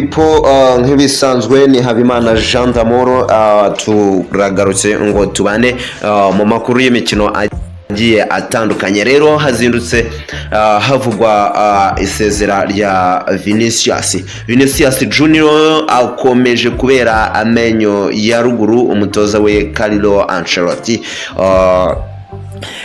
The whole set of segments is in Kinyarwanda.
people, nk'ibisanzwe ni Habimana Jean d'Amour, turagarutse ngo tubane mu makuru y'imikino agiye atandukanye. Rero hazindutse havugwa isezera rya Vinicius Junior. Akomeje kubera amenyo ya ruguru umutoza we Carlo Ancelotti.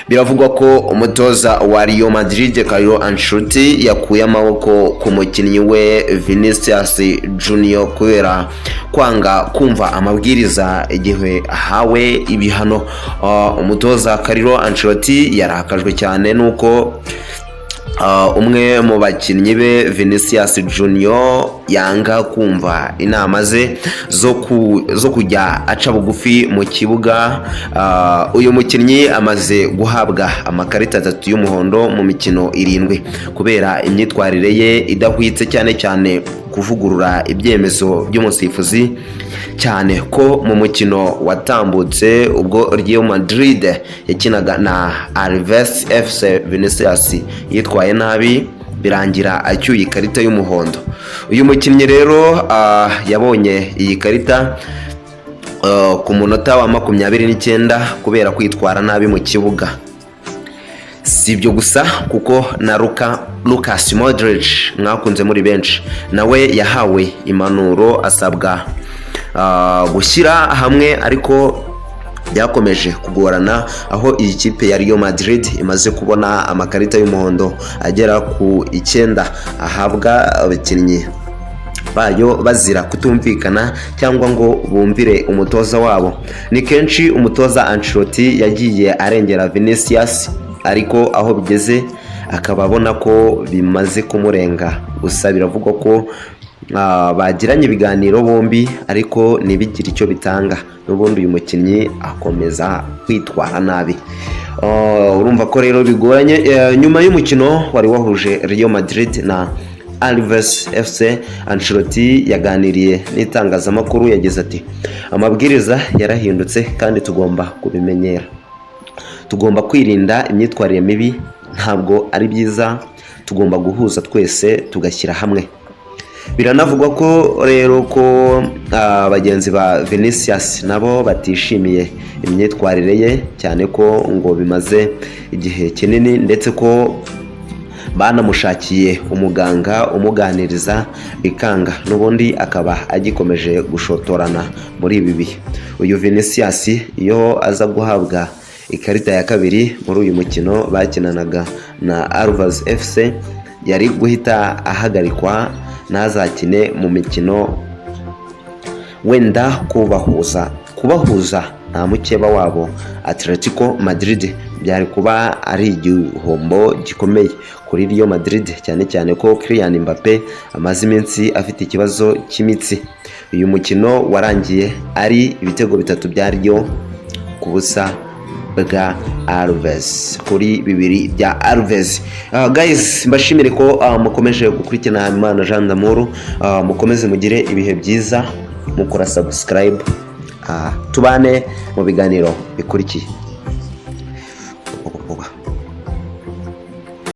Biravugwa ko umutoza wa Real Madrid, Carlo Ancelotti, yakuye amaboko ku mukinnyi we Vinicius Junior kubera kwanga kumva amabwiriza igihe ahawe ibihano. Umutoza Carlo Ancelotti yarakajwe cyane nuko umwe mu bakinnyi be, Vinicius Junior, yanga kumva inama ze zo kujya aca bugufi mu kibuga. Uyu mukinnyi amaze guhabwa amakarita atatu y'umuhondo mu mikino irindwi kubera imyitwarire ye idahwitse, cyane cyane kuvugurura ibyemezo by'umusifuzi, cyane ko mu mukino watambutse ubwo Real Madrid yakinaga na Alaves FC, Vinicius yitwaye nabi birangira acyuye ikarita y'umuhondo. Uyu mukinnyi rero yabonye iyi karita ku munota wa 29 kubera kwitwara nabi mu kibuga. Si ibyo gusa, kuko na Lucas Modric mwakunze muri benshi nawe yahawe impanuro, asabwa gushyira hamwe, ariko byakomeje kugorana, aho iyi kipe ya Real Madrid imaze kubona amakarita y'umuhondo agera ku 9 ahabwa abakinnyi bayo bazira kutumvikana cyangwa ngo bumvire umutoza wabo. Ni kenshi umutoza Ancelotti yagiye arengera Vinicius, ariko aho bigeze akaba abona ko bimaze kumurenga. Gusa biravugwa ko bagiranye ibiganiro bombi, ariko ntibigire icyo bitanga, n'ubundi uyu mukinnyi akomeza kwitwara nabi. Urumva ko rero bigoranye. Nyuma y'umukino wari wahuje Real Madrid na Alaves FC, Ancelotti yaganiriye n'itangazamakuru, yagize ati: "Amabwiriza yarahindutse kandi tugomba kubimenyera. Tugomba kwirinda imyitwarire mibi, ntabwo ari byiza. Tugomba guhuza twese tugashyira hamwe." Biranavugwa ko rero ko bagenzi ba Vinicius nabo batishimiye imyitwarire ye, cyane ko ngo bimaze igihe kinini, ndetse ko banamushakiye umuganga umuganiriza bikanga, n'ubundi akaba agikomeje gushotorana muri ibi bihe. Uyu Vinicius iyo aza guhabwa ikarita ya kabiri muri uyu mukino bakinanaga na Alaves FC, yari guhita ahagarikwa ntazakine mu mikino wenda kubahuza nta mukeba wabo Atletico Madrid. Byari kuba ari igihombo gikomeye kuri Real Madrid, cyane cyane ko Kylian Mbappe amaze iminsi afite ikibazo cy'imitsi. Uyu mukino warangiye ari ibitego bitatu bya Real ku busa bwa Alaves, kuri bibiri bya Alaves. Guys, mbashimire ko mukomeje gukurikirana Habimana Jean d'Amour. Mukomeze mugire ibihe byiza, mukora subscribe, tubane mu biganiro bikurikiye.